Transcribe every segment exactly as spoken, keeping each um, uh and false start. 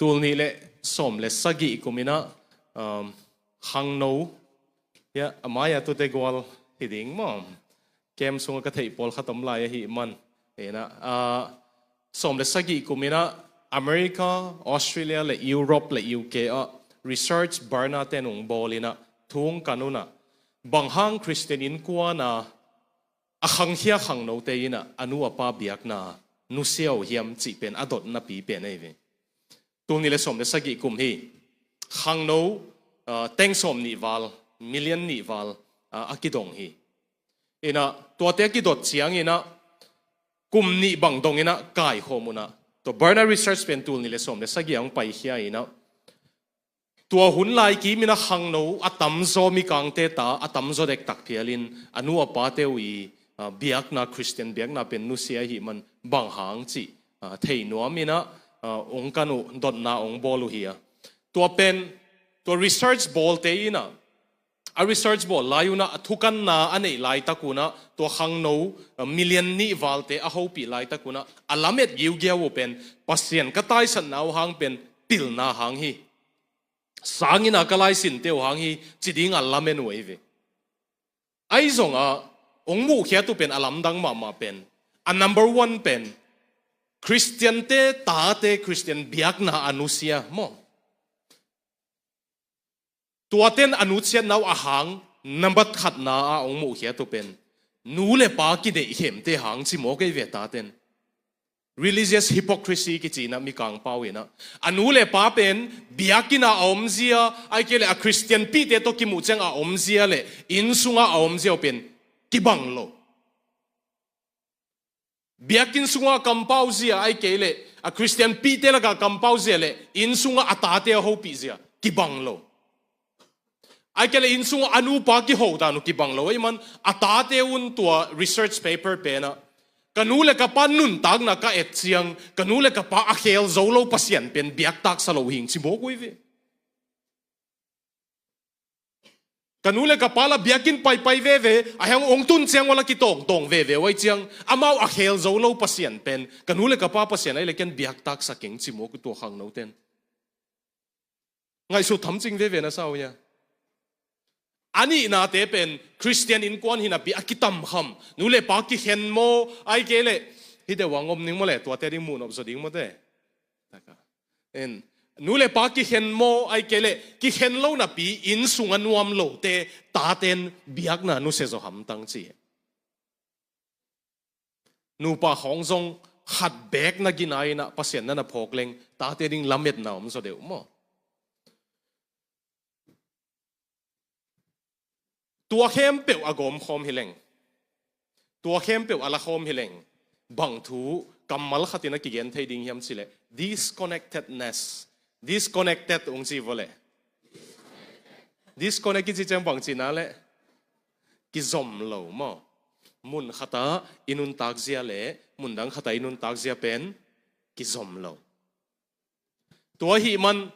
Tul nih le sawm le sagih kum inah, um, khangno, ya, a mai-ah tute gual hi ding maw? Kem sungah ka theih pawlkhat om lai ahih man. Inah, ah, sawm le sagih kum inah America, Australia le Europe le U K ah research Barna ten hong bawl inah thu hong kan unah, bang hang Khristian innkuan a a khangkhia khangnote inah a nu a pa biakna nusia uh hiam cih pen a dotnapi pen ahi ve. Tul nih le sawm le sagih kum hi. Khangno, ah, teng sawm nih val, million nih val, ah, a kidong hi. Inah tuate a kidot ciang inah kum nih bang dong inah kaikhawm unah, tua Barna research pen tul nih le sawm le sagih a hong paikhia inah, tua hun lai kim inah khangno a tamzaw mikangte ta a tamzaw dektak phialin a nu a pate uh i, ah, biakna, Khristian biakna pen nusia ahih man bang hang cih, ah, thei nuam inah, ah, hong kan uh, dotna hong bawl uh hi a. Tua pen, tua research bawlte inah, a research bawl lai unah a thukanna a neih laitak unah tua khangno, ah, million nih valte a hopih laitak unah a lamet giugiau uh pen Pasian ka taisatna uh hang pen pilna hang hi. Sangin a ka laisinte uh hang hi ci ding a lamen uh ahi ve. Ahi zongah hong muhkhiat uh pen a lamdang mahmah pen, a number one pen, Khristiante tate Khristian biakna a nusia maw? Tuaten a nusiatna uh a hang, nambat khatna ah hong muhkhiat uh pen nu le pa kineihkhemte hang ci mawk ahi ve taten. Religious hypocrisy kici inah mikang pau inah, a nu le pa pen biakinn ah a omzia, ahih kei leh a Khristian pihte tawh kimuh ciang a omzia le inn sungah a omzia uh pen kibang lo. Biakinn sungah kampau zia, ahih kei leh a Khristian pihte lakah kampau zia le inn sungah a tate a hopih zia kibang lo. Ahih kei leh inn sungah a nupa kiho dan uh kibang lo ahih man a tate un tua research paper penah, ka nu le ka pa nuntakna ka et ciang ka nu le ka pa a khel zo lo Pasian pen biaktaksa lo hing ci mawk uh hi ve. Ka nu le ka pa la biakinn paipai veve, a heng ong tun ciang wala kitawngtawng veve uh ahi ciang, amau a khel zo lo Pasian pen ka nu le ka pa Pasian ahih leh ken biaktaksa keng ci mawk uh tua khangnoten. Ngaihsut thamcing veve na sa uh hia? A nihnate pen Khristian innkuan hinapi a kitamkham, nu le pa kikhen maw, ahih kei leh hih deuh ah hong om ning maw le, tuate ding muhnop zaw ding maw te. Taka. En, nu le pa kikhen maw, ahih kei leh kikhen lo napi inn sungah nuam lote taten biakna nusia zaw hamtang ci. Nupa khawng zong khat beek na gina inah Pasian na na phawk leng tate ding lametna om zaw deuh maw? Tua khempeuh a gawmkhawm hi leng, tua khempeuh a lakhawm hi leng, bang thu kammal khatin a kigen thei ding hiam cih leh disconnectedness. Disconnected ung ci vua leh, disconnect kici ciang bang cihna leh kizom lo maw? Mun khatah i nuntak zia le mun dang khatah i nuntak zia pen kizom lo. Tua ahih man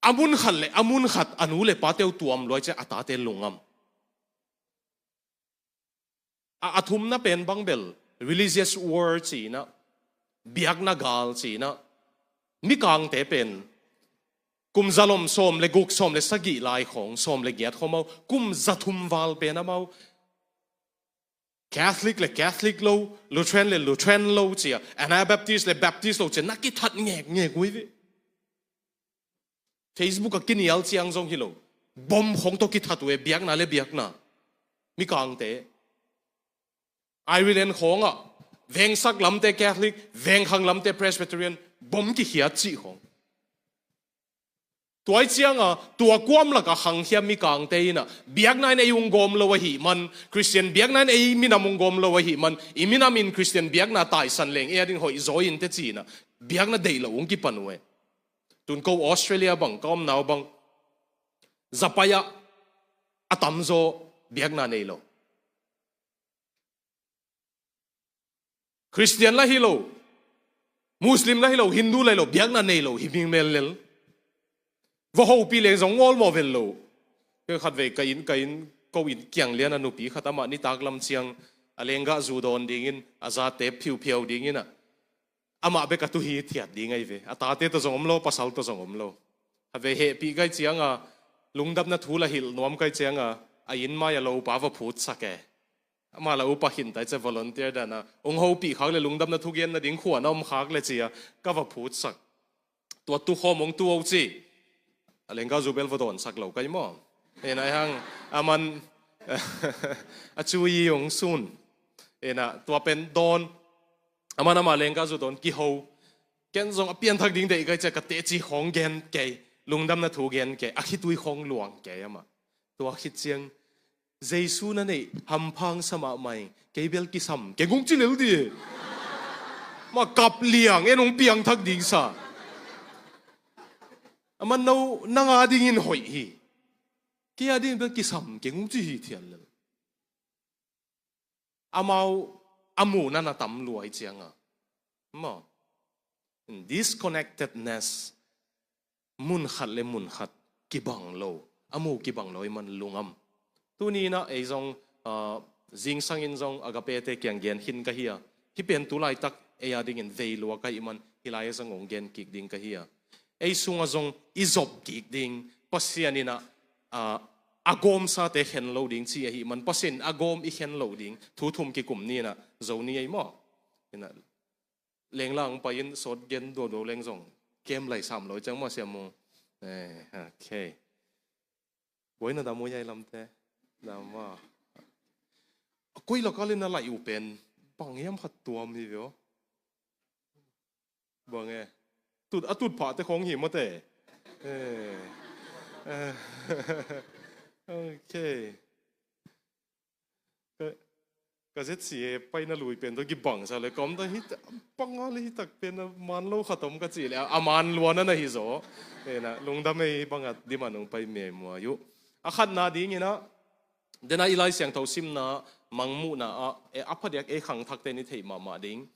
a mun khat le a mun khat a nu le pate uh tuam luai ciah a tate lungam. A, a thumna pen bang bel religious war ci inah, biakna gal ci inah, mikangte pen kum zalom sawm le guk sawm le sagih lai khawng, sawm le giat khawng amau, kum zathum val pen amau Catholic le Catholic lo, Lutheran le Lutheran lo cia, Anabaptist le Baptist lo cia na kithat ngekngek uh hi ve. Facebook ah kinial ciang zong hi lo, bom khawng tawh kithat uh e, biakna le biakna. Mikangte, Ireland khawngah vengsak lamte Catholic, vengkhang lamte Presbyterian, bom kikhiat cih khawng. Tua ih cianga tua kuam laka khangkhia mikangte inah biakna in ei ung gawm lo ahih man, Khristian biakna in ei minam ung gawm lo ahih man, i minam in Khristian biakna taisan leng ei a ding hoih zaw in teci inah biakna deih lo ung kipan uh e. Tun ko Australia bang ka omna uh bang, zapai ah a tamzaw biakna nei lo. Khristian la hi lo, Muslim la hi lo, Hindu la hi lo, biakna nei lo hi ming mel lel. Va hopih leng zong ngawlmawh vel lo. Kei khatvei ka inn, ka inn, ko inn kiang lian a nupi khat amah nitak lam ciang a lenggah zu dawn dingin a zate phiuphiau dingin ah amah bek a tu hithiat ding ahi ve. A tate tawh zong om lo, pasal tawh zong om lo. A ve hehpih kai cianga lungdamna thu la hilh nuam kai cianga a inn mai a lopa va phutsak e. Amah la upa khintai cia volunteer dana ong hopih khak le lungdamna thugen nading khua na om khak le cia ka va phutsak. Tua tukhawm ong tu o ci. A lengka zu bel va dawnsak lo kai maw? Ena hang aman a cui ong sun. Ena tua pen dawn. Aman ama lengka zu dawn kiho. Ken zong a pianthak ding deih kai cia ka teci khawng gen kei. Lungdamna thu gen kei. A khitui khawng luang kei ama. Tua khit ciang Jesu na neih hampha sa mahmah ing, kei bel kisam keng ung ci lel di. Ma kap liang en ung piangthak ding sa. Aman no nanga dingin hoih hi. Kei a dingin bel kisam keng ung ci hithiat lel. Amau a mu nana tam luai cianga maw? Disconnectedness. Mun khat le mun khat kibang lo, a mu kibang lo i man lungam. Tuni inah ei zong zingsang in zong Agape te kiang gen khin ka hi a, hi pen tu laitak ei a dingin vei lua ka hi man hi lai a zong ong gen kik ding ka hi a, ei sungah zong i zop kik ding Pasian inah a gawmsate khen lo ding ci ahi man Pasian a gawm i khen lo ding thu thum kikum ni inah zo ni ei maw? Inah lenglang pai in sawt gen duaduau leng zong kem lai sam lo ciang maw siam mu? Okay. Buai na dam uh yai lamte. Dam maw? Koi lakal in a lai uh pen bang hiam khat tuam hi veo. Bang e. Tut a tut phah te khong hi mawte. Okay. Ka zet si e paina lui pen tawh kibangsa le ka om ta hi. Panga le hi tak pen a man lo khat om ka ci le a man luana na hi zaw. Ena lungdam ei banga diman ung pai me mua yu. A khatna dingina dena i Lai Siangtho simna mangmuhna ah e a phadiak ei khangthakte ni theih mahmah ding.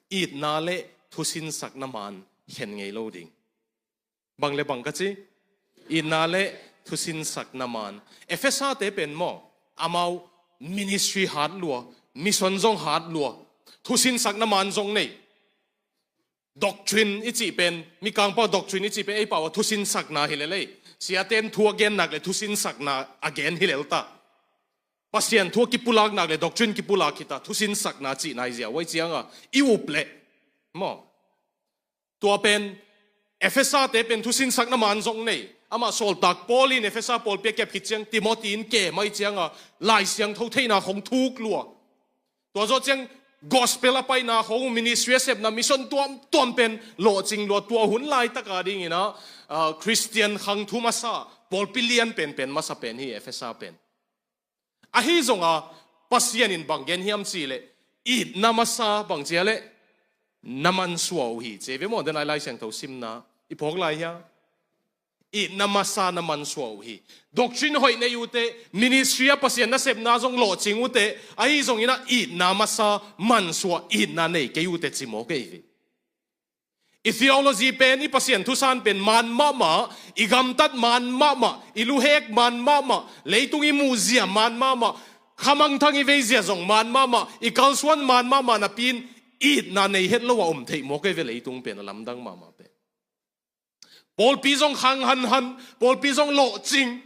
Itna le thusinsakna man khen ngei lo ding. Bang le bang ka ci? Itna le thusinsakna man. Efesa te pen maw? Amau ministry hat lua, mission zong hat lua, thusinsakna man zong nei. Doctrine i cih pen, mikangpa doctrine i cih pen ei pau a thusinsakna hi lelei. Siaten thu a gen nak le thusinsakna a gen hi lel ta. Pasian thu a kipulak nak le doctrine kipulak hi ta, thusinsakna cihna hi zia uai cianga i up le maw? Tua pen Efesa te pen thusinsakna man zong nei. Amah sawltak Paul in Efesa pawlpi a kep khit ciang Timothy in ke mai cianga Lai Siangtho theihna khong thuk lua. Tua zawh ciang gospel a paina khong ministry a sepna mission tuamtuam pen lawhcing lua. Tua hun laitaka dingina Christian khang thu masa pawlpi lian penpen masa pen hi Efesa pen. Ahi zonga Pasian in bang gen hiam cih leh itna masa bang cia leh na mansuah uh hi ci ve maw? Denai Lai Siangtho simna i phawk lai hia? Itna masa na mansuah uh hi. Doctrine hoih nei uhte, ministry a Pasian nasepna zong lawhcing uhte, ahi zongina itna masa mansuah itna nei kei uhte ci maw kei ve. I theology pen, i Pasian thusan pen man mahmah, i gamtat man mahmah, i luhek man mahmah, leitung i muhzia man mahmah, khamangthang i veizia zong man mahmah, i kalsuan man mahmah napi-in itna nei het lo a om theih maw kei ve leitung pen a lamdang mahmah pen. Pawlpi zong khang hanhan, pawlpi zong lawhcing,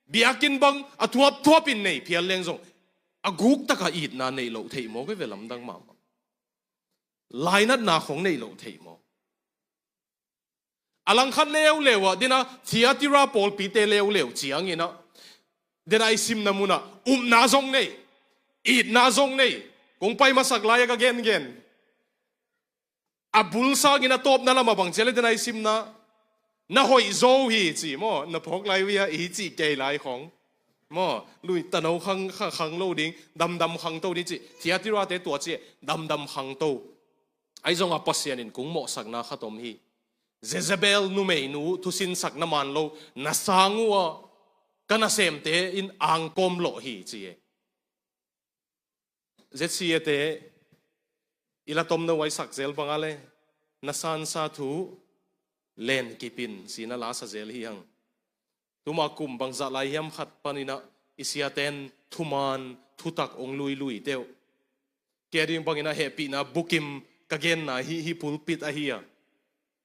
biakinn bang a thuapthuap in nei phial leng zong a guktaka itna neih loh theih maw kei ve lamdang mahmah. Lainatna khong neih loh theih maw? A langkhat leuleu ah dena Thiatira pawlpite leuleu ciangina dena i simna muna upna zong nei, itna zong nei. Kong pai masak lai a ka gengen a bul sangin a tawpna lamah bang cia le dena i simna na hoih zo hi ci maw? Na phawk lai uh hia i hi cih kei lai khong maw? Lui tano khang, khang lo ding, damdam khangto ding ci. Thiatirate tua ci, damdam khangto. Ahi zonga Pasian in kung mawhsakna khat om hi. Jezebel numeinu thusinsakna man lo na sang uh a ka nasemte in angkawm lawh hi ci e. Zet si ete i la tomna uaisak zel banga le na sansa thu len kipin sina la sa zel hi hang. Tuma kum bangzah lai hiam khat panina i siaten thuman thutak ong luilui teuh. Kei a ding bangina hehpihna bukim ka genna hi, hi pulpit ahi a,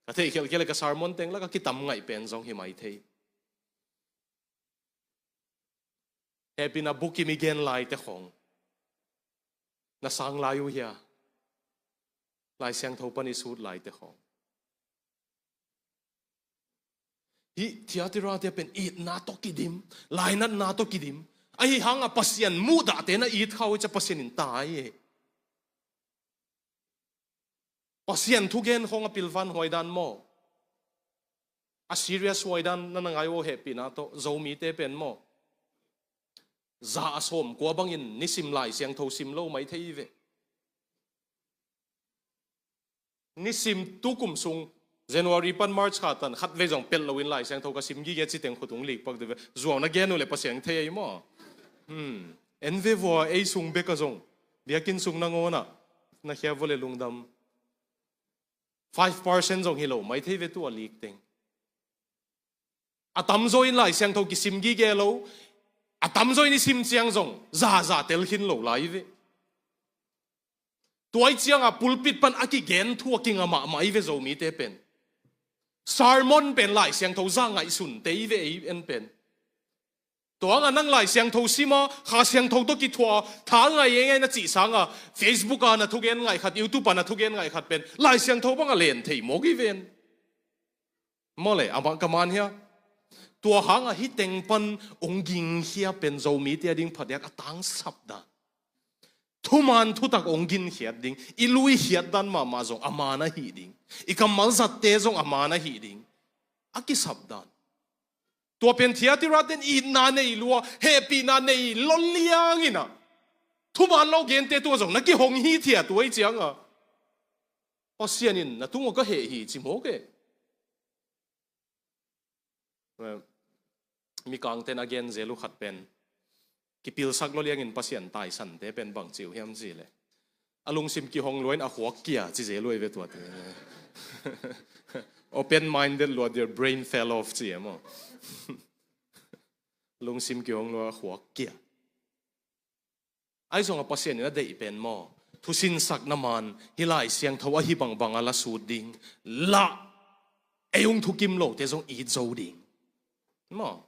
ka theih khialh khialh ka sermon teng lak a kitam ngaih pen zong hi mai thei. Hehpihna bukim i gen laite khong na sang lai uh hia? Lai Siangtho pan i sut laite khong. Hih Thiatira te pen itna tawh kidim, lainatna tawh kidim. Ahi hanga Pasian muhdahte na it kha uh ciah Pasian in tai e. Pasian thugen khong a pilvan huai dan maw? A serious huai dan na na ngai uh hehpihna tawh Zomite pen maw? Za a sawm kua bangin nisim Lai Siangtho sim lo mai thei ve. Nisim tukum sung January pan March kha tan khat vei zong pelh loin Lai Siangtho ka sim gige ci teng khut ung lik pak deuh ve. Zuau na gen uh le Pasian thei ei maw? Hmm. En ve vua ei sung bek a zong biakinn sung nangawnah na khia vua le lungdam. Five percent zong hi lo mai thei ve tu a lik teng. A tamzaw in Lai Siangtho kisim gige lo. A tamzaw in i sim ciang zong zaza tel khin lo lai ve. Tua i cianga pulpit pan a kigen thu a kinga mahmah i ve Zomite pen. Sermon pen Lai Siangtho za ngaihsun te i ve ei en pen. Tua hanga nang Lai Siangtho sima Kha Siangtho tawh kithuah tha ngai ei ngai na cih sanga Facebook a na thugen ngaih khat, YouTube a na thugen ngaih khat pen Lai Siangtho banga len thei mawk i ven. Maw le, amah ka man hia? Tua hanga hih teng pan ong gingkhia pen Zomite a ding phadiak a tangsap dan. Thuman thutak ong ginkhiat ding, i luikhiat dan mahmah zong a man ahi ding, i kammal zatte zong a man ahi ding. A kisap dan. Tua pen Thiatira ten itna nei lua, hehpihna nei lua lianginah thuman lo gente tua zong na kihong hi thia tua i cianga Pasian in na tungah ka heh hi ci mawk e. Mikangten a gen zel uh khat pen kipilsak lo liangin Pasian taisante pen bang ci uh hiam ci le a lungsim kihong luain a khuak kia ci zel uh ei ve tuate. Open minded lua, their brain fell off ci e maw? Lungsim kihong lua a khuak kia. Ahi zongah Pasian in a deih pen maw? Thusinsakna man hi Lai Siangtho ahi bangbanga la sut ding. Lah ei ung thukim lote zong it zo ding maw?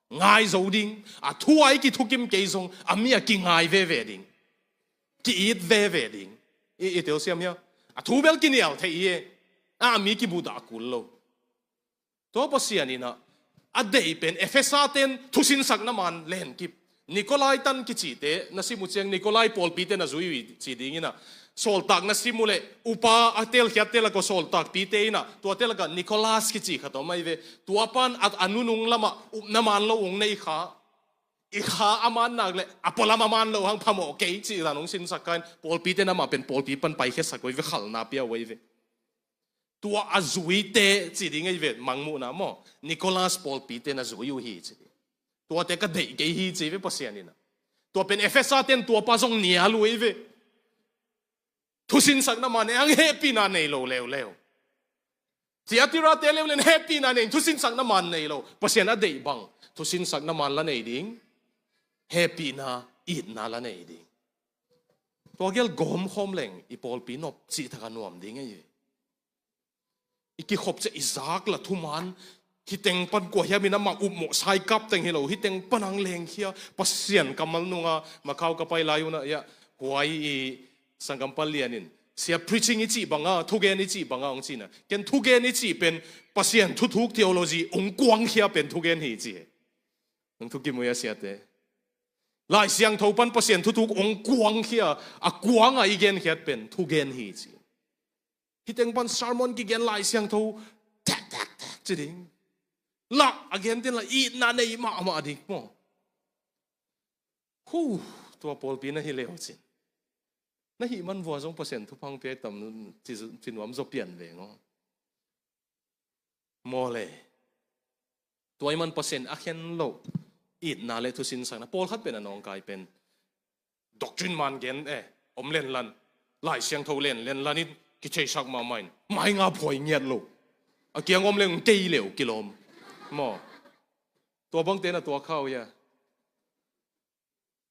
Ngai zo ding. A thu a i kithukim kei zong a mi a kingai veve ding, ki-it veve ding. I, i telsiam hia? A thu bel kinial thei hi e. A mi kibudah kul lo. Tua Pasian inah a deih pen Efesa ten thusinsakna man lenkip. Nikolai tan kicite na sim uh ciang Nikolai pawlpite na zui uh hi ci dinginah sawltak na sim uh le upa a telkhiatte lak uh sawltakpite inah tuate lakah Nikolas kici khat om ahi ve. Tua pan a, a nunung lamah upna man lo ung nei kha. I kha a man nak le a pualam a man lo hang phamawh kei ci dan ung sinsak kha in pawlpite na mah pen pawlpi pan paikhiasak uh ahi ve, khalna pia uh ahi ve. Tua a zuite ci ding ahi ve, mangmuhna maw? Nikolas pawlpite na zui uh hi ci ding. Tuate ka deih kei hi ci ve Pasian inah. Tua pen Efesa ten tuapa zong nial uh ahi ve. Thusinsakna man e ang hehpihna nei lo leuleu. Thiatira te leuleu hehpihna nei, thusinsakna man nei lo. Pasian a deih bang thusinsakna man la nei ding. Hehpihna itna la nei ding. Tua gel gawmkhawm leng i pawlpi nop cihthak a nuam ding ahi. I kikhop ciah i zak la thuman hih teng pan kua hiamin amah upmawh saikap teng hi lo, hih teng pan ang lengkhia Pasian kammal nunga Macau ka pai lai unah ia huai i sangkam palian in sia preaching i cih banga, thugen i cih banga ong cina. Ken thugen i cih pen Pasian thuthuk theology ong kuangkhia pen thugen hi ci he. Ong thukim uh ia siate. Lai Siangtho pan Pasian thuthuk ong kuangkhia, a kuanga i genkhiat pen thugen hi ci. Hih teng pan sermon kigen Lai Siangtho thek thek thek ci ding. Lah a gen tin lah itna nei mahmah ding maw? Hu, tua pawlpi na hi leu cin. Na hih man vua zong Pasian thuphang piak tam ci, ci nuam zaw pian ve ngaw. Maw le. Tua i man Pasian a khen loh itna le thusinsakna pawlkhat pen a nawngkai pen doctrine man gen e, om lenlan, Lai Siangtho len lenlan in kitheisak mahmah in mai nga phuai ngiat lo. A kiang om leng kei leu kilawm. Maw? Tua bangte na tua khau ia.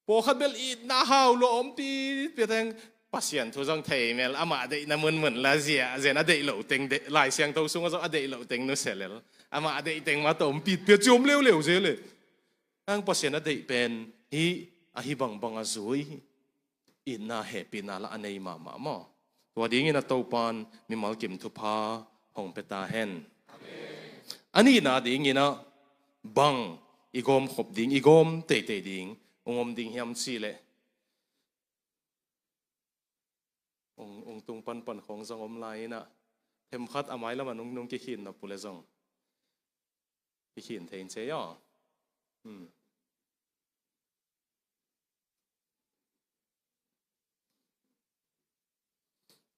Pawlkhat bel itna hau lua ompi piateng Pasian thu zong thei mel, amah deihna munmun la zia, zen a deih lo teng deih, Lai Siangtho sungah zong a deih lo teng nusia lel. Amah a deih teng mah tawh om pitpia ci om leuleu zel e. Ang Pasian a deih pen hih ahi bangbang a zui, itna hehpihna la a nei mahmah maw? Tua dingin a Topan mimal kim thupha hong pia ta hen. A nihna dingin ah bang i gawm khop ding, i gawm teitei ding ong om ding hiam cih leh, ong, ong tung panpan khong zong om lai in ah, themkhat a mailam ah nung, nung kikhin na pule zong kikhin thei in ci ei aw. Hmm.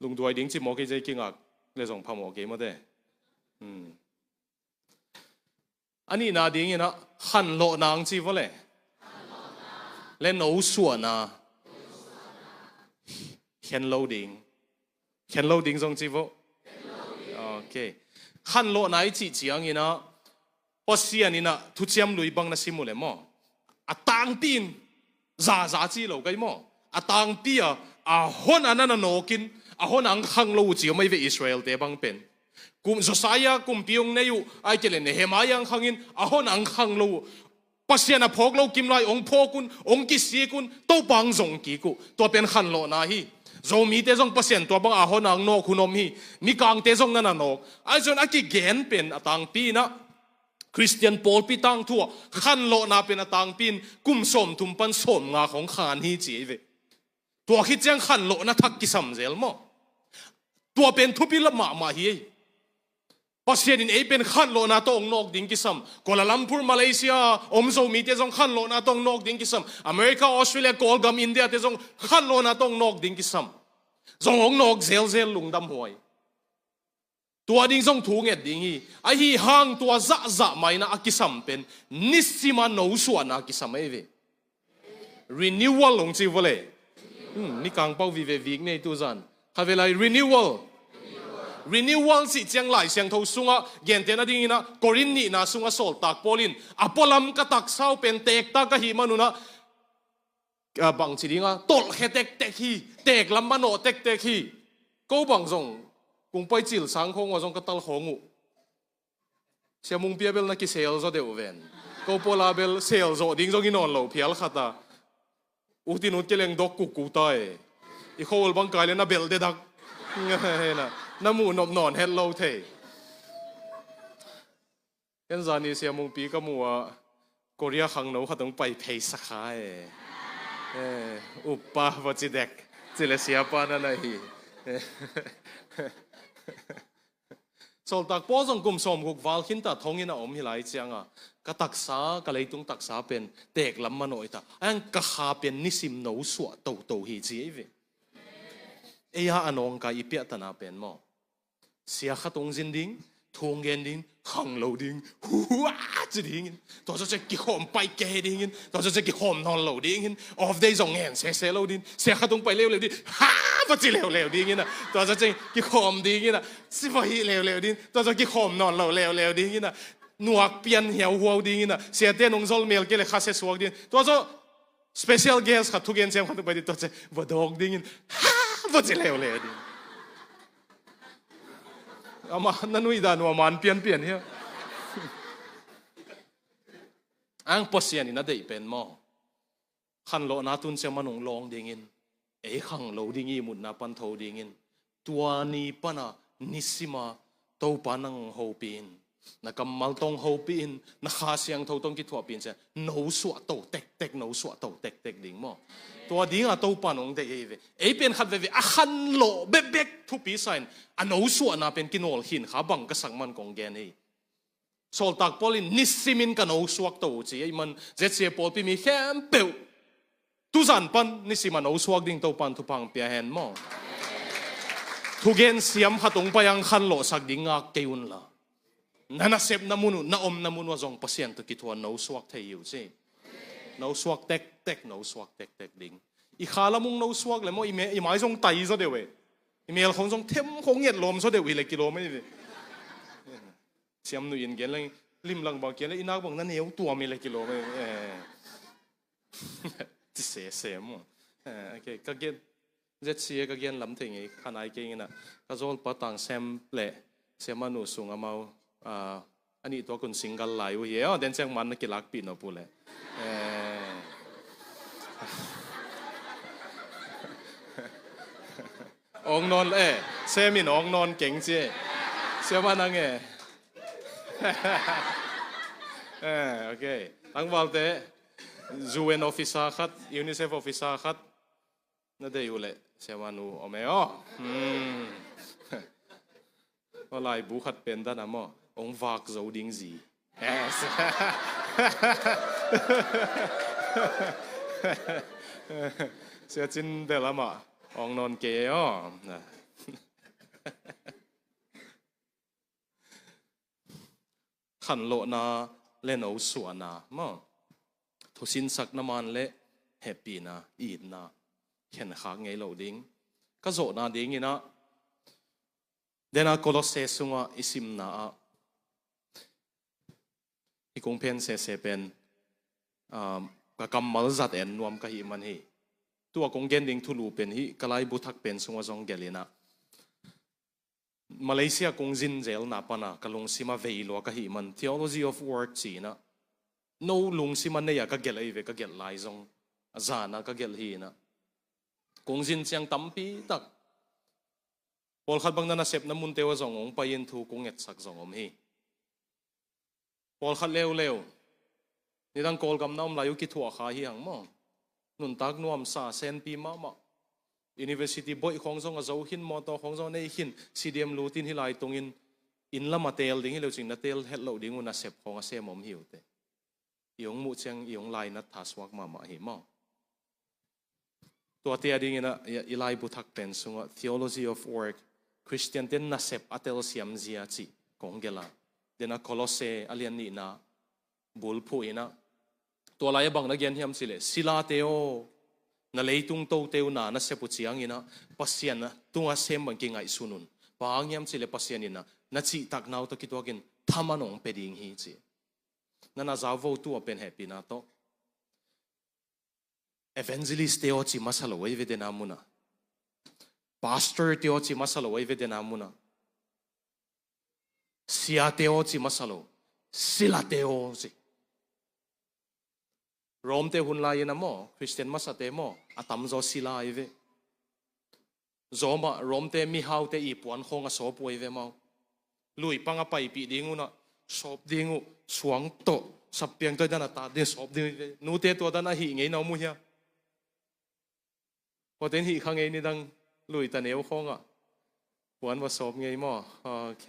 Lungduai ding ci mawk ei, zei kingak le zong phamawh kei mawte. Hmm. A nihna dingin ah khanlawhna ang ci vua le, le nosuahna. Khen lo ding. Khen lo ding zong ci vua. Ok. Khanlawhna i cih ciangin ah Pasian in ah thuciam lui bang na sim uh le maw, a tangpi in, zaza ci lo kai maw, a tangpi a, a hon a na na nawkin, a hon a ang khang lo uh ci om ei ve Israel-te bang pen. Kum Josiah kumpi ong nei uh, ai kei le Nehemiah ang khangin, a hon a ang khang lo uh. Pasian a phawk lo kim lai ong phawk un, ong kisik un, Topa ang zong kik uh. Tua pen khanlawhna hi. Zomite zong Pasian tua bang a hon a ang nawk hun om hi. Mikangte zong na na nawk. Ai zong a kigen pen a tangpi in ah Khristian pawlpi tangthu ah khanlawhna pen a tangpi in kum sawmthum pan sawmnga khong khan hi ci ei ve. Tua khit ciang khanlawhna thak kisam zel maw? Tua pen thupi la mahmah hi ei. Pasian in ei pen khanlawhna tawh ong nawk ding kisam. Kuala Lumpur, Malaysia om Zomite zong khanlawhna tawh ong nawk ding kisam. America, Australia, Kawlgam, India-te zong khanlawhna tawh ong nawk ding kisam. Zong ong nawk zelzel, lungdam huai. Tua ding zong thu nget ding hi. Ahi hang tua zahzah mah in ah a kisam pen nisima nosuahna kisam ei ve. Renewal ong ci vua le. Hmm, Mikang pau vive vik nei tu zan. Kha ve lai, renewal. Renewal cih ciang Lai Siangtho sungah gentehna dingin ah Korin nihna sungah sawltak Paul in, a pualam ka taksa uh pen teektak ahih man un ah, a, bangci ding a, tolhkhe tektek hi, teeklam manawh tektek hi. Ko bang zong kung pai cil sang khong uh a zong ka tal khong uh. Sia Mungpi a bel na kisel zaw deuh ven. Ko Paul a bel sel zawh ding zong i nawn lo phial khat a. Ut in ut kei leng dok kukku ta e. I kho ul bang kai le na belh dedak. Na, na muh nop nawn het lo thei. En zani Sia Mungpi ka muh a, Korea khangno khat ong pai phei sakha e. Eh, uppa va ci dek. Ci le siapa na na hi. Eh. Sawltak Paul zong kum sawmguk val khinta thonginn a om hi lai cianga, ka taksa, ka leitung taksa pen teeklam manawh hi ta. Ang ka kha pen nisim nosuah toto hi ci ei ve. Ei a a nawngkai i piahtana pen maw? Sia khat ong zin ding, thu ong gen ding, khang lo ding, hua ci dingin. Tua zawh ciang kikhawm pai kei dingin, tua zawh ciang kikhawm nawn lo dingin, off day zong ngen sese lo ding, sia khat ong pai leuleu ding, ha va ci leuleu dingin a, tua zawh ciang kikhawm dingin a, si va hih leuleu ding, tua zawh kikhawm nawn lo leuleu dingin a, nuak pian hiauhuau dingin a, siate nong zol mel kei le kha sia suak ding, tua zawh special guest khat, thugen siam khat ong pai ding, tua zawh ciang va dawk dingin, ha va ci leuleu ding. Amah na nuih dan uh a man pianpian hi a. Ang Pasian in a deih pen maw? Khanlawhna tun ciang man ong lawng dingin, ei khang lo ding i mutna pan tho dingin, tua ni pana nisima Topa nang hopih in, na kammal tawh hopih in, na Kha Siangtho tawh kithuahpih in ciang nosuah to tektek, nosuah to tektek ding maw? Tua dinga Topa nong deih ei ve. Ei pen khat veve a khanlawh bekbek thupi sa in, a nosuahna pen kinawl khin kha, bang ka sak man kong gen hi. Sawltak Paul in nisimin ka nosuak to uh ci ei man, Z C A pawlpi mi khempeuh tuzan pan nisima nosuak ding Topan thupha ong pia hen maw? Thugen siam khat ong pai ang khanlawhsak ding ngak kei unla, na nasepna mun uh, na omna mun uh a zong Pasian tawh kithuah nosuak thei hi uh ci. Nosuak tektek, nosuak tektek ding. I kha lam ong nosuak le maw, i me-, i mai zong tai zaw deuh e. I mel khong zong them khong nget lawm zaw deuh hi le kilawm ei ve. Siam nuih in gen leng, limlang bang kian le i nak bang na neu tuam hi le kilawm ei. Eh. Ci sese maw. Eh, ok, ka gen. Z C A ka gen lam thei ngei kha nai kei ing a, ka zawlpa Tang Sem le Siamah Nu Sung amau, ah, a nih tuak un single lai uh hi e. Aw, den ciang man na kilakpih nop uh leh. Eh. Awng nawn, eh, Sem in awng nawn keng ci. Siamah nang e. Eh, ok. Tangvalte, U N officer khat, UNICEF officer khat na deih uh leh Siamah Nu om e aw. Hmm. Aw, laibu khat pen dan a maw, hong vak zo ding zi. Yes. Sia Cin Del amah awng nawn kei e aw. Khanlawhna le no suahna maw, thusinsakna man le hehpihna, itna khenkhak ngei lo ding. Ka zawhna dingin ah, den a Kolosse sungah i simna ah, hih kong phen sese pen, um, ka kammal zat en nuam ka hih man hi. Tua kong gen ding thulu pen hih ka laibu thak pen sungah zong gelh in ah, Malaysia kong zin zelna pan a ka lungsim a vei lua ka hih man, Theology of Work ci in ah, no lungsim a nei a ka gelh ahi ve, ka gelh lai zong a zan a ka gelh hi in ah, kong zin ciang tampi tak pawlkhat bang na nasepna munte uh a zong hong pai in thu kong etsak zong om hi. Pawlkhat leuleu, nidang Kawlgam na om lai uh kithuah kha hi hang maw. Nuntak nuamsa, senpi mahmah. University boih khawng zong a zo khin, mawtaw khawng zong a nei khin, stadium lutin hih lai tungin inn lam a teel ding hi lo cing, na teel het loh ding uh nasep khawng a sem om hi uh teh. I hong muh ciang i hong lainat tha suak mahmah hi maw. Tuate a dingin ah, i, i laibu thak pen sungah Theology of Work, Khristiante nasep a telsiam zia cih kong gelh a, den a Kolosse a lian nihna bulphuh in ah, tua lai a bang na gen hiam cih leh, silate aw, na leitung tote uh na nasep uh ciangin ah, Pasian a tungah sem bang kingaihsun un. Bang hang hiam cih leh Pasian in ah na cihtakna uh tawh kituakin thaman hong pia ding hi ci. Na na zau vo, tua pen hehpihna tawh. Evangelist te aw ci masa lo ei ve den a mun ah. Pastor te aw ci masa lo ei ve den a mun ah. Sia te aw ci masa lo. Sila te aw ci. Rom te hun lai in a maw, Khristian masa te maw, a tamzaw sila ei ve. Zawmah Rom te mihaute i puan khawng a sawp uh ei ve maw. Lui pang a paipih ding un ah, sawp ding uh, suang tawh, sappiang tawh dan a tat ding, sawp ding uh ei ve. Nute tua dan a hih ngei na om uh hia? Huate in hih kha ngei, nidang lui ta neu khawng ah puan va sawp ngei maw. Ok.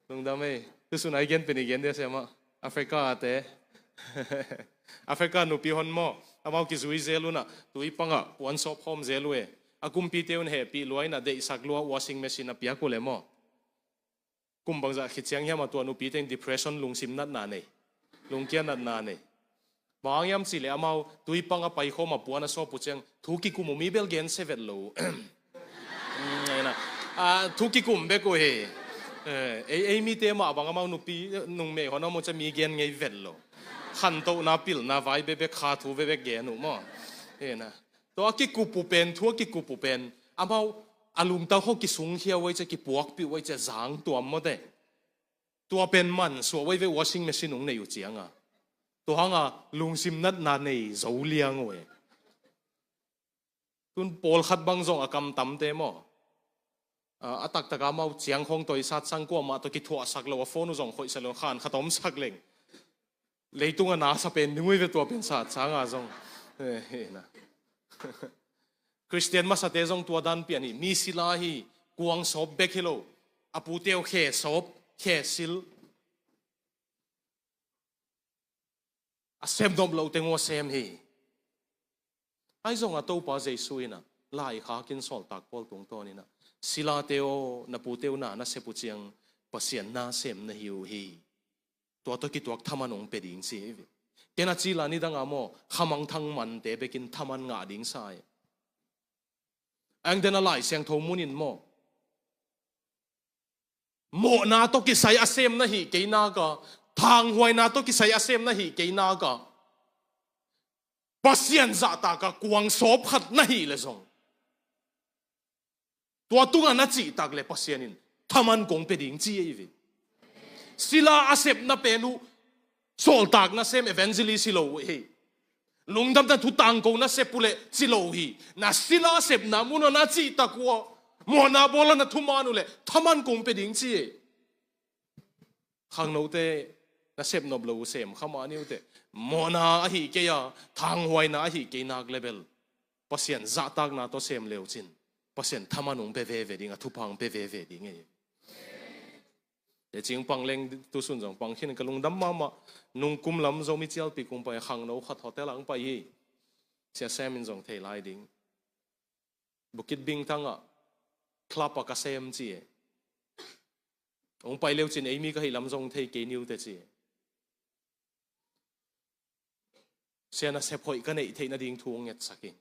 Lungdam ei. Tusun a i gen pen i gen dia siamah. Africa a te. Africa nupi hon maw, amau kizui zel un ah, tui pang ah puan sawp khawm zel uh e. A kumpite un hehpih lua in ah, deihsak lua, washing machine a piak uh leh maw, kum bangzah khit ciang hiam a tua nupite in depression, lungsim natna nei, lungkia natna nei. Bang hang hiam cih leh amau tui pang a paikhawm a puan a sawp uh ciang thu kikum uh, mi bel gen se vet lo uh. Mm, ei na. Ah, thu kikum bek uh hi. Eh, ei, ei mite mah bang amau nupi nungmei hon a om uh ciang mi gen ngei vet lo. Khantohna, pilna vai bekbek, kha thu bekbek gen uh maw. Ei na. Tua a kikup uh pen, thu a kikup uh pen, amau a lungtang khawng kisungkhia uh ei ciang, kipuakpih uh ei ciang, zang tuam maw te. Tua pen mansuah uh ei ve, washing machine hong nei uh ciang a. Tua hang a lungsim natna nei zo liang uh e. Tun pawlkhat bang zong a kamtamte maw, a, a taktak a amau ciang khawng tawisat sang, kuamah tawh kithuahsak lo, a phone uh zong khoihsak lo, khan khat a omsak leng leitung a nasa pen ding uh ei ve, tua pen sat sang a zong. Eh, hi na. Khristian masate zong tua dan pian hi. Mi sila hi, kuang sawp bek hi lo. A pute uh khe sawp, khe sil. A sem nop loh teng uh a sem hi. Ahi zongin Topa Jesu in ah laikhak in sawltak Paul tungtawn in ah, "Silate aw, na pute uh na nasep uh ciang Pasian nasem na hi uh hi. Tua tawh kituak thaman hong pia ding," ci hi ve. Ken a cil a, nidang a maw, khamangthang mante bekin thaman ngah ding sa hi. Ang den a Lai Siangtho mun in maw, mawhna tawh kisai a sem na hih kei nak a, thanghuaina tawh kisai a sem na hih kei nak a, Pasian zahtak a kuang sawp khat na hih leh zong, Tua tungah na cihtak le Pasian in thaman kong pia ding ci ei ve. Sila a sepna pen uh sawltak nasem evangelist hi lo uh hi. Lungdamna thu tangko na sep uh le ci lo uh hi. Na sila a sepna munah na cihtak uh a mawhna bawla na thuman uh le thaman kong pia ding ci ei. Khangnote na sep nop lo uh sem kha mah ni uh teh. Mawhna ahi kei a, thanghuaina ahi kei nak le bel Pasian zahtakna tawh sem leucin Pasian thaman hong pia veve ding, a thupha hong pia veve ding ei. Te cing pang leng tu sun zong pang khin ka lungdam mahmah. Nung kum lam Zomi Cialpi kung pai khangno khat hotel ah hong pai hi. Sia Sam in zong thei lai ding. Bukit Bintang ah club ah ka sem ci e. Hong pai leucin ei mi ka hih lam zong thei kei ni uh teh ci e. Sia, na sep hoih ka neih theih nading thu hong ngetsak in.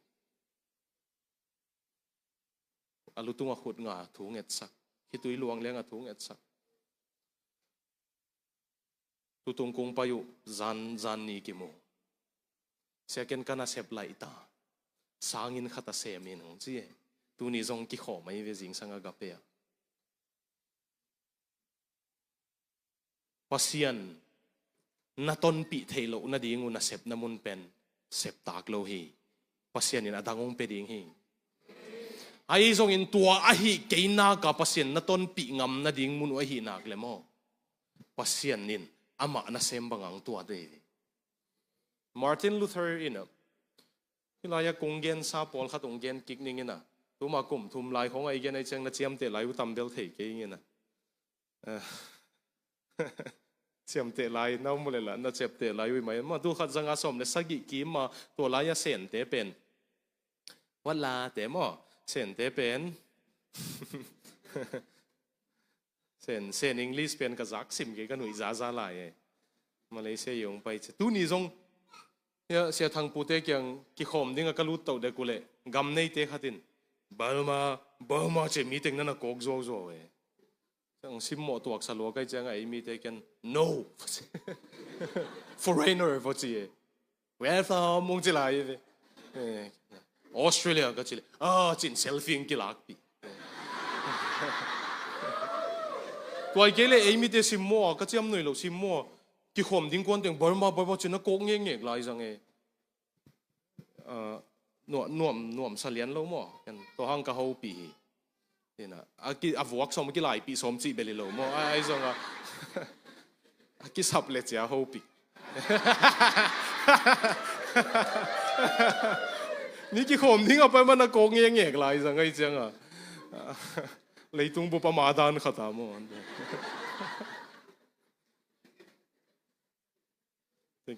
A lutung a khut nga thu ngetsak. Khitui luang liang a thu ngetsak. Tutung kung pai uh zan, zan ni kimu. Sia, ken ka nasep laih ta. Sangin khat a sem in hong ci e. Tuni zong kikhawm ahi ve zingsang a gape ah. Pasian na tonpih theih loh nading uh na sepna mun pen septak lo hi. Pasian in a dang hong pia ding hi. Ahi zongin tua ahi kei naka Pasian na tonpih ngam nading mun uh ahi nak le maw, Pasian in amah nasem bang ang tua dei hi. Martin Luther in a, hih lai-ah kong gensa pawlkhat hong gen kik ning in a, tuma kum thum lai khong a i gen a i ciang na ciamteh lai uh tam bel thei kei ing in a. Eh, ciamteh lai na um uh leh lah na ciamteh lai uh hi mai. Ma, tul khat zanga sawm le sagih kim a tua lai-ah Sente pen, wat la te maw, Sente pen Sen, Sen English pen ka zak sim kei, ka nuih zaza lai e. Malaysia i hong pai ci. Tuni zong, ya, Sia Thang Pute kiang kikhawm ding a ka lut toh dek uh leh gam neite khat in Burma, Burma ci e, mi teng na na kawk zuauzuau e. Ciang simmawh tuaksa lua ka hih ciangah ei mite ken, "No!" Foreigner va ci e. "Welcome," hong ci lai hi ve. Eh, Australia ka ci leh, ah, cin selfie hong kilakpih. Tua hi kei leh ei mite simmawh a, ka ciamnuih loh simmawh a, kikhawm ding kuan teng Burma, Burma cin na kawk ngekngek lai zang e. Ah, nuam, nuam, nuamsa lian lo maw. Ken tua hang ka hopih hi. Ina, a ki, a vuak sawm, a kilaipih sawm cih bel hi lo maw. A, ahi zong a, a kisap le cia hopih. Mi kikhawm ding a pai man a kawk ngekngek lai zang ahi ciang a. Leitung bup a ma dan khat a maw.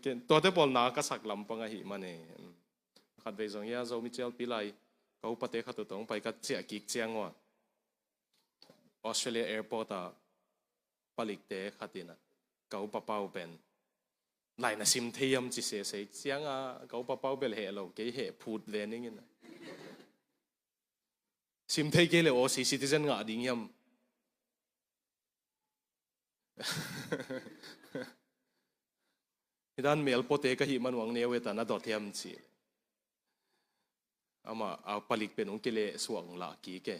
Ken, tuate pawl na ka sak lampang ahih man e. Khatvei zong hia Zomi Cialpi lai ka upate khat uh tawh hong pai ka ciah kik ciang uh a, Australia airport ah palikte khat in a, ka upa pa uh pen, "Lai na sim thei hiam?" ci sese ciang a, ka upa pa uh bel heh lo, kei heh phut ve ning in a. "Sim thei kei leh Aussie citizen ngah ding hiam?" "Hih dan melpawte ka hih man uh hong neu e ta, na dot hiam?" ci. Amah a palik pen hong kileh suak hong lah kik e.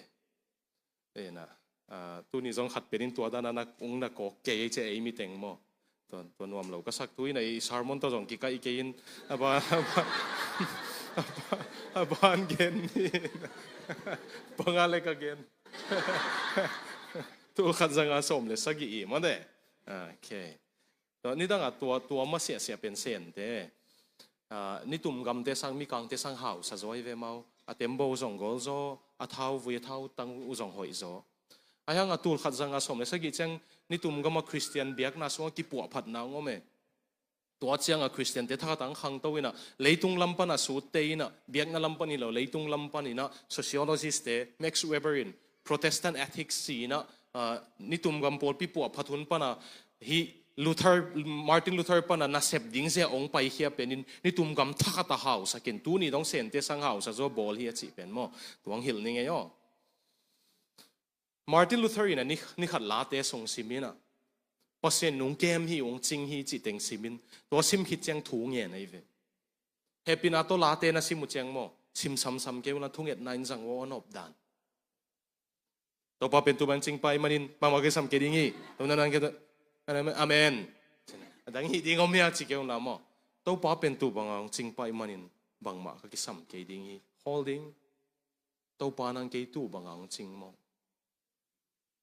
Ina, ah, tuni zong khat pen in tua dan a na, hong na kawk kei ci e, ei mi teng maw. Tua, tua nuam lo ka sak thu in a, i sermon tawh zong kikaih kei in, a ban, a ban, a ban, a ban gen ni. Bang a le ka gen. Tul khat zanga sawm le sagih i maw de. Okay. Tua, nidang a tua, tua masiahsiah pen Sente. Ah, nitum gamte sang, Mikangte sang hausa zaw hi ve mau. A tembaw zong gol zaw, a thauvui, a thautang uh zong hoih zaw. Ahi hang a tul khat zanga sawm le sagih ciang nitum gam a Khristian biakna sungah kipuahphatna hong om e. Tua ciang a Khristiante thakhat ah hong khangto in a, leitung lam pan a Suudte in a, biakna lam pan hi lo, leitung lam pan in a, sociologist te, Max Weber in Protestant Ethics ci in a, ah, nitum gam pawlpi puahphat hun pan a, hih Luther, Martin Luther pan a nasep ding zia hong paikhia pen in, nitum gam thakhat a hausa ken, tuni dong Sente sang hausa zaw bawl hi a cih pen maw. Tua hong hilh ning ei aw. Martin Luther in a ni, ni khat Late sung sim in a, Pasian nungkem hi, hong cing hi cih teng sim in, tua sim khit ciang thu ngen ahi ve. Hehpihna tawh Late na sim uh ciang maw, sim samsam kei un la, thungetna in zang uh a, a nop dan. Topa pen tu bang cingpah ih manin bangmah kisam kei ding hi. Tua na nang kei tua, amen. A dang hih ding om hia ci kei un la maw. Topa pen tu banga hong cingpah ih manin bangmah ka kisam kei ding hi. Holding. Topa nang kei tu banga hong cing maw.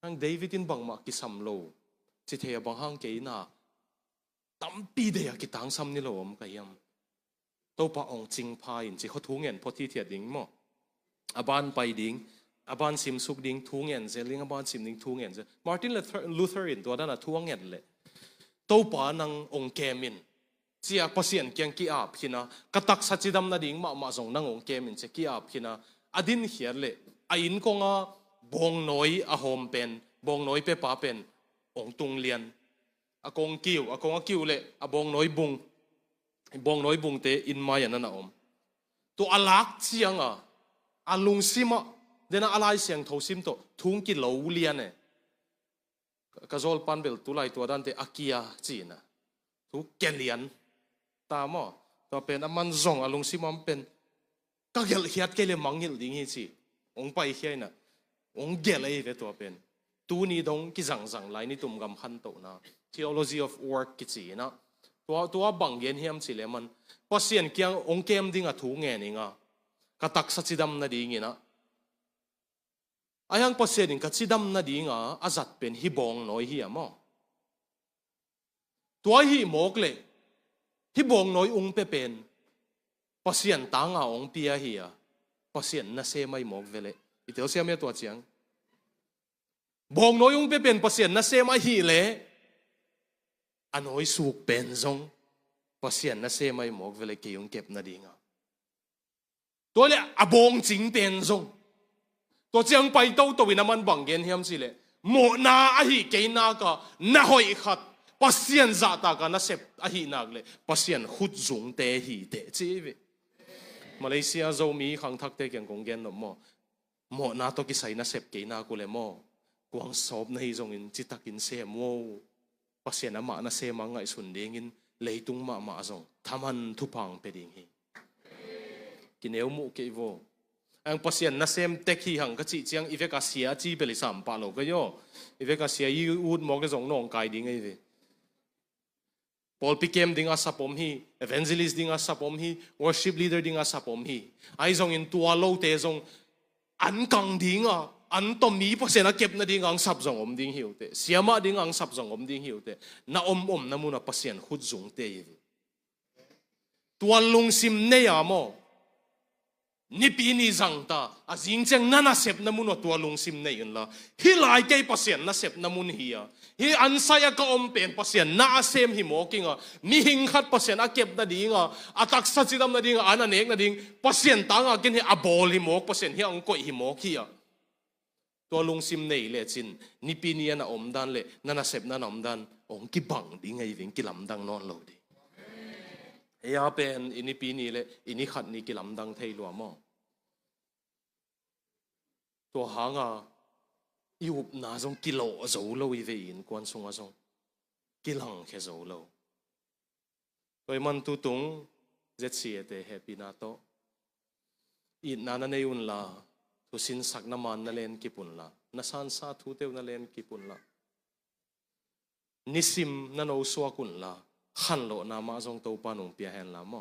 Nang David in bangmah kisam lo ci thei a, bang hang kei na tampi dei a kitangsam ni lo om ka hiam. Topa hong cingpah in ci khaw thu ngen phot hithiat ding maw. A ban pai ding, a ban simsuk ding, thu ngen zel ding, a ban sim ding, thu ngen zel. Martin Luther, Luther in tua dan a thu a ngen leh, Topa nang hong kem in ci a Pasian kiang ki-ap khin a, ka taksa cidam nading mahmah zong nang hong kem in ci a ki-ap khin a, a dinkhiat leh a inn kong a bawngnawi a hawm pen, bawngnawi pepa pen hong tung lian. A kong kiu, a kong a kiu leh a bawngnawi bung, bawngnawi bungte inn mai a na na om. Tua a lak ciang a, a lungsim ah, den a Lai Siangtho sim tawh thu hong kilo lian e. Ka zawlpan bel tulai tua dante a kia ci-in a, thu kia lian ta maw. Tua pen a man zong a lungsim ah om pen, ka gelh khiat kei leh mangngilh ding hi ci. Hong paikhia in a, hong gelh ahi ve tua pen. Tuni dong kizangzang lai, nitum gam khantohna, theology of work kici in a. Tua, tua bang gen hiam cih leh man, Pasian kiang hong kem ding a thu ngen ing a, ka taksa cidam nading in a. Ahi hang Pasian in ka cidam nading a a zat pen hih bawngnawi hi a maw. Tua hih mawk leh hih bawngnawi ung pia pen Pasian tanga hong pia hi a, Pasian nasem ahi mawk ve leh. I telsiam hia tua ciang? Bawngnawi ung pia pen Pasian nasem ahih leh, a nawisuk pen zong Pasian nasem ahi mawk ve leh, kei hong kep nading a. Tua leh a bawngcing pen zong. Tua ciang pai toto in a man bang gen hiam cih leh, mawhna ahih kei nak a na hoih khat Pasian zahtak a na sep ahih nak leh Pasian khutzungte hi teh ci hi ve. Malaysia Zomi khangthakte kiang kong gen nop maw. Mawhna tawh kisai na sep kei nak uh leh maw, kuang sawp na hi zongin citakin sem uh. Pasian amah nasem a ngaihsun dingin leitung mahmah zong thaman thupha hong pia ding hi. Kineu muh kei vo. Ang Pasian nasem tek hi hang ka cih ciang i vek a sia a ci bel i sam pah lo ka hi aw. I vek a sia i ut mawk leh zong nawngkai ding ahi ve. Pawlpi kem ding a sap om hi, evangelist ding a sap om hi, worship leader ding a sap om hi. Ahi zongin tua lote zong an kang ding a, an tawh mi Pasian a kep nading a ang sap zong om ding hi uh teh. Siamah ding a ang sap zong om ding hi uh teh. Na om omna mun a Pasian khutzungte hi ve. Tua lungsim nei a maw. Nipi ni zang ta, a zing ciang na nasepna mun ah tua lungsim nei unla. Hih lai kei Pasian nasepna mun hi a. Hih ansai a ka om pen Pasian na a sem hi mawk ing a. Mihing khat Pasian a kep nading a, a taksa cidam nading a, an a nek nading Pasian tang a ken hih a bawl hi mawk, Pasian hih a hong koih hi mawk hi a. Tua lungsim nei lecin, nipi ni a na omdan le na nasepna na omdan hong kibang ding ahi veng, kilamdang nawn lo ding. Ei a pen i nipi ni le i ni khat ni kilamdang thei lua maw? Tua hanga i upna zong kilawh zo lo i vei innkuan sunga zong kilangkhia zo lo. Tua ahih man tutung Z C A te hehpihna tawh itna na nei unla, thusinsakna man na len kip unla, na sansa thute uh na len kip unla, nisim na nosuak unla, khanlawhna mah zong Topa nong pia henla maw?